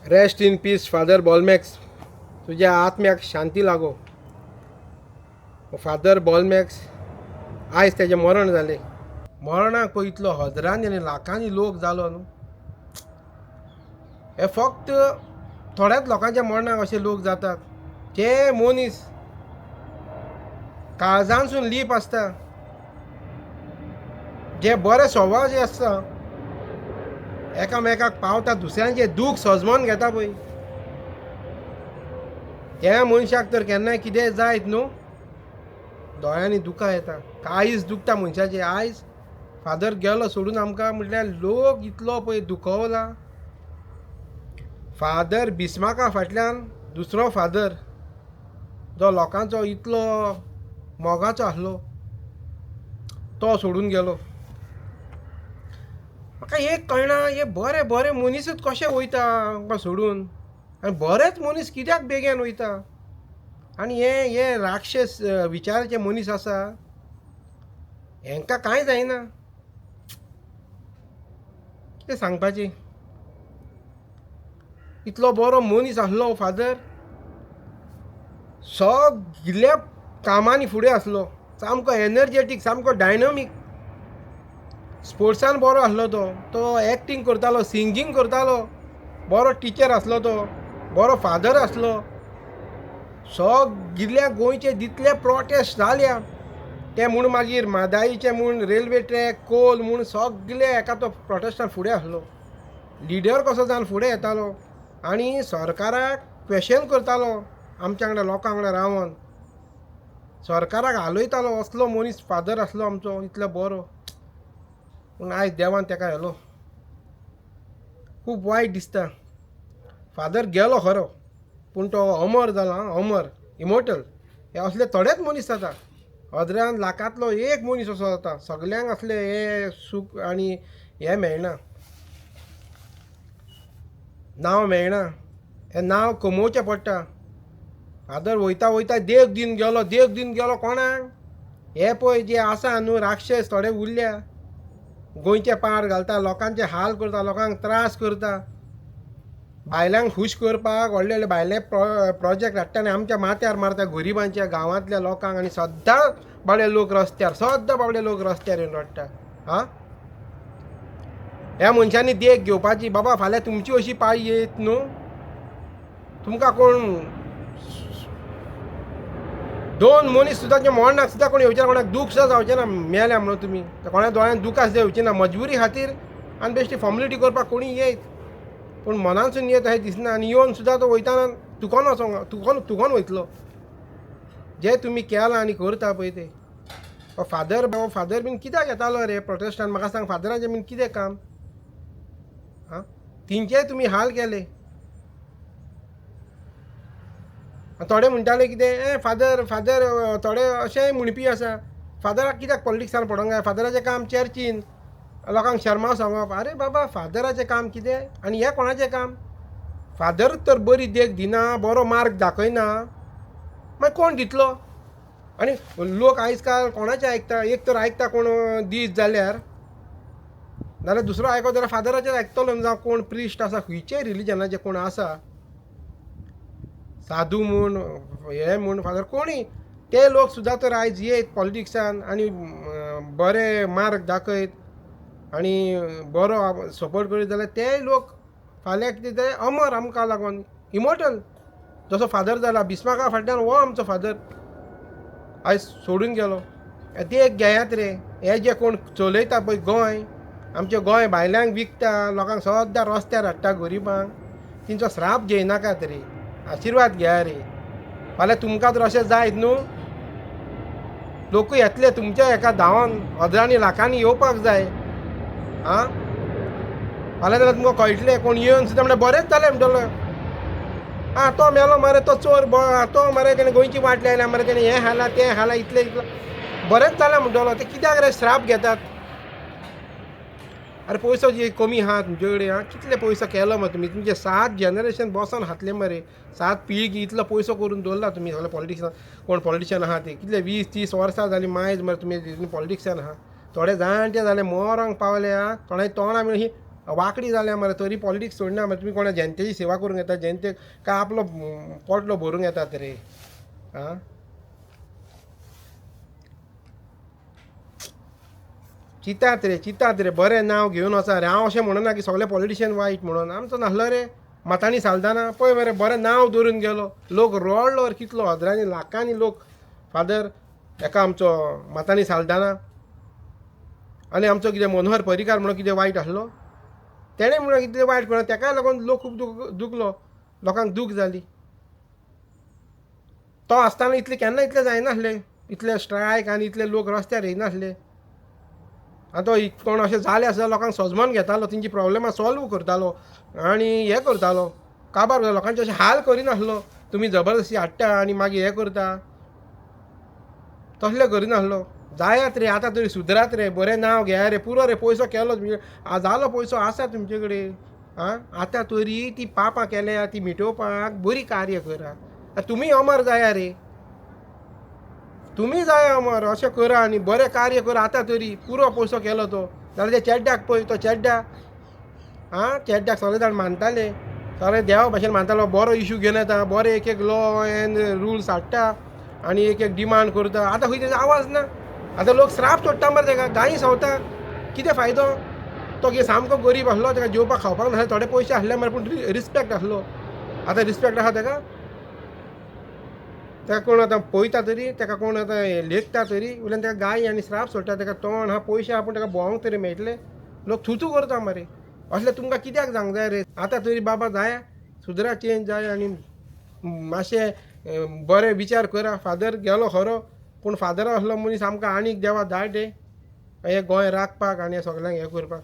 Rest in peace father Bolmax, तुज्या आत्म्याक शांती लागो. Father Bolmax आयज तेजें मरण जालें. मरणाक पळय इतलो हजरांनी आनी लाखांनी लोक जालो न्हू. हे फक्त थोड्याच लोकांच्या मरणाक अशे लोक जातात. जे मनीस काळजांसून लीप आसता, जे बरे स्वभावाचे आसता, एकामेकाक पावता, दुसऱ्यांचें दूख सजमोन घेता पळय, त्या मनशाक तर केन्नाय कितेंय जायत न्हू, दोळ्यांनी दुकां येता, काळीज दुखता मनशाचें. आयज फादर गेलो सोडून आमकां, म्हटल्यार लोक इतलो पळय दुखवला. फादर बिस्माका फाटल्यान दुसरो फादर जो लोकांचो इतलो मोगाचो आसलो तो सोडून गेलो. म्हाका एक कळना, हे बरे बरे मनीसूच कशे वयता आमकां सोडून, आनी बरेच मनीस कित्याक बेगीन वयता? आनी हे हे राक्षस विचाराचे मनीस आसा, हेंकां कांय जायना. कितें सांगपाचें, इतलो बरो मनीस आसलो फादर, सगल्या कामांनी फुडें आसलो, सामको एनर्जेटीक, सामको डायनमीक, स्पोर्ट्सान बरो आसलो तो, तो एक्टींग करतालो, सिंगींग करतालो, बरो टिचर आसलो तो, बरो फादर आसलो. सगल्या गोंयचे जितले प्रोटेस्ट जाल्या ते म्हूण, मागीर म्हादाईचे म्हूण, रेल्वे ट्रॅक, कोल म्हूण, सगले एका तो प्रोटेस्टान फुडें आसलो. लिडर कसो जावन फुडें येतालो आनी सरकाराक क्वेशन करतालो, आमच्या वांगडा लोकां वांगडा रावन सरकाराक हालयतालो. असलो मनीस फादर आसलो आमचो, इतलो बरो. पूण आयज देवान तेका व्हेलो. खूब वायट दिसता. फादर गेलो खरो, पूण तो अमर जाला, अमर, इमोर्टल. हे असले थोडेच मनीस जाता, हजरान लाखांतलो एक मनीस असो जाता. सगल्यांक असले हे सूख आनी हें मेळना, नांव मेळना, हें नांव कमोवचें पडटा. फादर वयता वयता देख दिवन गेलो, देख दिवन गेलो कोणाक? हे पळय जे आसा न्हू राक्षस थोडे उरल्या, गोंयचे पार घालता, लोकांचे हाल करता, लोकांक त्रास करता, बायलांक खूश करपाक व्हडले व्हडले भायले प्रोजेक्ट हाडटा आनी आमच्या माथ्यार मारता, गरिबांच्या गांवांतल्या लोकांक. आनी सद्दां बाबडे लोक रस्त्यार, सद्दां बाबडे लोक रस्त्यार येवन रडटा. आं, ह्या मनशांनी देख घेवपाची, बाबा फाल्यां तुमची अशी पाळी येत न्हू, तुमकां कोण दोन मनीस सुद्दां मरणाक सुद्दां कोण येवचे ना, कोणाक दूख सुद्दां जावचें ना मेल्या म्हणून तुमी, कोणा दोळ्यांत दुकां सुद्दां येवची ना. मजबुरी खातीर आनी बेश्टी फॉर्मेलिटी करपाक कोणूय येयत, पूण मनानसून येत अशें दिसना. आनी येवन सुद्दां तो वयताना तुकोन वचोंक, तुकोन तुकोन वयतलो. जे तुमी केलां आनी करता पळय ते. फादर बाबा फादर बीन कित्याक येतालो रे प्रोटेस्टान, म्हाका सांग, फादराचें बीन कितें काम? आं, तेंचेय तुमी हाल केले. थोडे म्हणटाले कितें, ए फादर फादर, थोडे अशेंय म्हणपी आसा, फादराक कित्याक पॉलिटिक्सान पडोंक जाय, फादराचें काम चर्चीन लोकांक शर्मांव सांगप. आरे बाबा, फादराचें काम कितें आनी हें कोणाचें काम? फादरूच तर बरी देख दिना, बरो मार्ग दाखयना, मागीर कोण दितलो? आनी लोक आयज काल कोणाचें आयकता? एक तर आयकता कोण दीत जाल्यार, नाल्यार दुसरो आयकत जाल्यार फादराचें आयकतलो. जावं कोण प्रिस्ट आसा, खंयचेय रिलिजनाचे कोण आसा, साधू म्हूण, हे म्हूण, फादर कोणूय, ते लोक सुद्दां तर आयज येयत पॉलिटिक्सान आनी बरे मार्ग दाखयत आनी बरो सपोर्ट करीत जाल्यार तेय लोक फाल्यां कितें ते अमर आमकां लागून, इमोर्टल. जसो फादर जाला बिस्माका फाटल्यान, हो आमचो फादर आयज सोडून गेलो. ते एक घेयात रे, हे जे कोण चलयता पळय गोंय, आमचें गोंय भायल्यांक विकता, लोकांक सद्दां रस्त्यार हाडटा, गरिबांक, तेंचो श्राप घेयनाकात रे, आशिर्वाद घेया रे. फाल्यां तुमकां तर अशें जायत न्हू, लोकूय येतले तुमच्या हेका धांवन, हजरांनी लाखांनी येवपाक जाय. आं, फाल्यां जाल्यार तुमकां कळटलें, कोण येवन सुद्दां म्हणल्यार बरेंच जालें म्हणटलो, आं तो मेलो मरे, तो चोर, तो मरे तेणें गोंयची वाट लायल्या मरे, तेणें हें खालां तें खालां, इतलें इतलें बरेंच जालें म्हणटलो. ते कित्याक रे श्राप घेतात? अरे पयसो जे कमी आहा तुमचे कडेन, आं कितले पयसो केलो मरे तुमी, तुमचे 7 जनरेशन बसोन खातले मरे, 7 पिळगी इतलो पयसो करून दवरला तुमी सगळे पॉलिटिक्सान. कोण पॉलिटिशन आहा ते कितले 20-30 वर्सां जालीं मायज मरे तुमी पॉलिटिक्सान आहा. थोडे जाणटे जाले, मरोंक पावले, आं, थोडे तोंडां बीन अशी वांकडी जाल्या मरे तरी पॉलिटिक्स सोडना मरे. तुमी कोणा जनतेची सेवा करूंक येता? जनतेक काय आपलो पोटलो भरूंक येतात रे? आं, चिंतात रे, चिंतात रे, बरें नांव घेवन वचा रे. हांव अशें म्हणना की सगळे पॉलिटिशियन वायट म्हणून. आमचो नासलो रे मतांनी सालदाना, पळय मरे बरें नांव दवरून गेलो, लोक रडलो कितलो, हजरांनी लाखांनी लोक फादर एका आमचो मतांनी सालदाना. आनी आमचो कितें मनोहर पर्रीकार म्हणून कितें वायट आसलो? तेणें म्हणून कितें वायट करूं? तेकाय लागून लोक खूब दुखलो, लोकांक दूख जाली. तो आसतना इतलें केन्ना इतलें जायनासलें, इतले स्ट्रायक आनी इतले लोक रस्त्यार येयनासले. आनी तो कोण अशें जालें आसल्यार लोकांक सजमोन घेतालो, तेंची प्रॉब्लेमां सॉल्व करतालो आनी हें करतालो, काबार लोकांचे अशें हाल करिनासलो. तुमी जबरदस्ती हाडटा आनी मागीर हें करता, तसलें करिनासलो. जायात रे आतां तरी, सुदरात रे, बरें नांव घेया रे, पुरो रे पयसो केलो तुमचे, जालो पयसो आसा तुमचे कडेन. आं, आतां तरी ती पापां केल्या ती मिटोवपाक बरी कार्य करा. तुमी अमर जाया रे, तुमी जाया अमर, अशें करा आनी बरें कार्य करा आतां तरी. पुरो पयसो केलो तो. जाल्यार त्या चेड्ड्याक पळय, तो चेड्डा, आं, चेड्ड्याक सगळे जाण मानताले, सगळे देवा भाशेन मानतालो. बरो इशू घेवन येता, बरो एक एक लॉ एंड रुल्स हाडटा आनी एक एक डिमांड करता. आतां खंय तेजो आवाज ना. आतां लोक श्राप सोडटा मरे तेका, गायी संवता. कितें फायदो? तो कितें सामको गरीब आसलो? तेका जेवपाक खावपाक नासलें? थोडे पयशे आसले मरे, पूण रिस्पेक्ट आसलो. आतां रिस्पेक्ट आसा तेका? तेका कोण आतां पळयता तरी? तेका कोण आतां लेखता तरी? वयल्यान तेका गायी आनी श्राप सोडटा. तेका तोंड आहा, पयशे आहा, पूण तेका भोंवंक तरी मेळटलें? लोक थुथू करता मरे. असलें तुमकां कित्याक जावंक जाय रे? आतां तरी बाबा जाया, सुदरा, चेंज जाय आनी मातशें बरें विचार करा. फादर गेलो खरो, पूण फादर असलो मनीस आमकां आनीक देवा धाड रे, हें गोंय राखपाक आनी हें सगल्यांक हें करपाक.